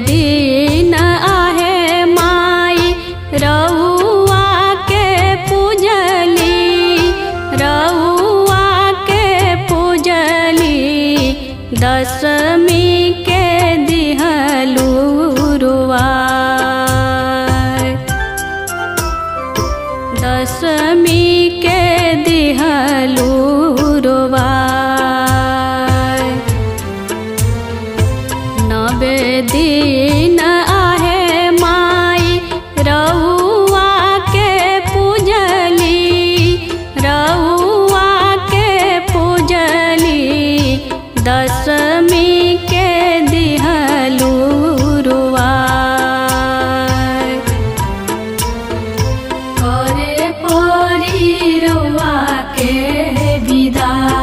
दिन आहे माई रउआ के पूजली, रउआ के पूजली। दशमी के दिहलू रुआय, दशमी के दिहलू रुआय। नबे दिन आहे माई रउआ के पूजली, रउआ के पूजली। दशमी के दिहलू रुआय। करे परी रउआ के विदाई।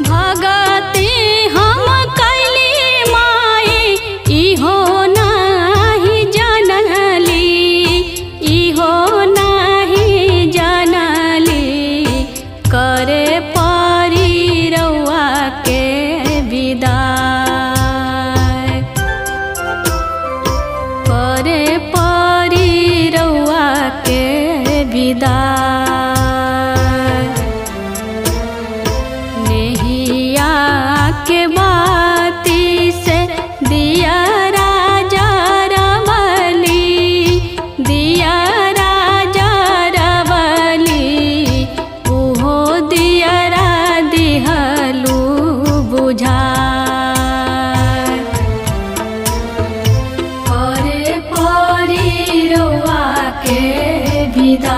भगती हम कैली माई इहो नाही जानली, इहो नाही जानली। करे परी रउआ के विदाई, करे परी रउआ के विदाई। नेहिया के बाती से दिया राजा रवली, दिया राजा रवली। उहो दिया दिहलू बुझाय। करे परी रउआ के विदाई।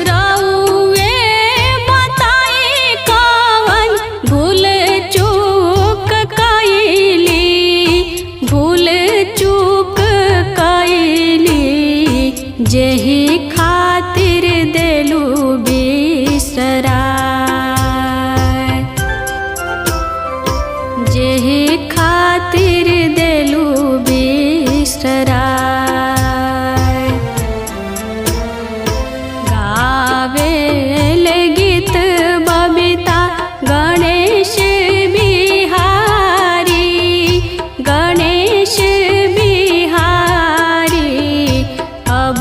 रउए बताई कवन भूल चूक कइली, भूल चूक कइली। जेहि खातिर देलू बिसराय, जेहि खातिर देलू बिसराय। गावेल गीत बबीता गणेश बिहारी, गणेश बिहारी। अब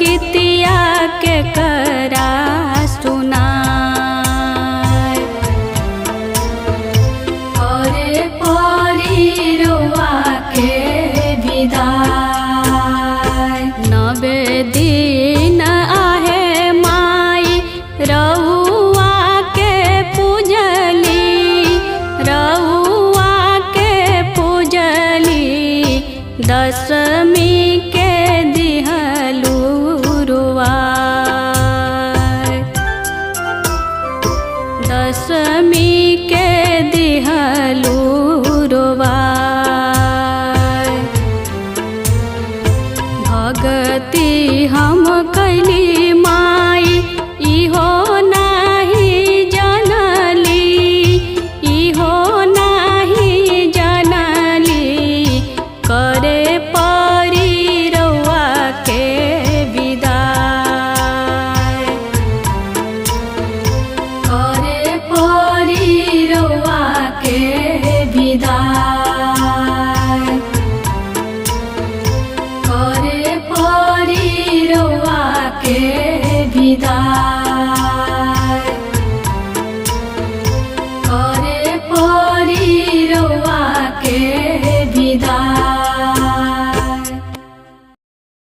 गीतिया के करा सुनाय। करे परी रउआ के विदाई। नबे दिन आहे माई रउआ के पूजली, रउआ के पूजली। दशमी के दिहलू रुआय, दशमी के दिहलू रुआय। भगती हम कैली माई इहो नाही जानली, इहो नाही जानली। करे परी रउआ के विदाई, करे परी रउआ के विदाई। करे परी रउआ के विदाई।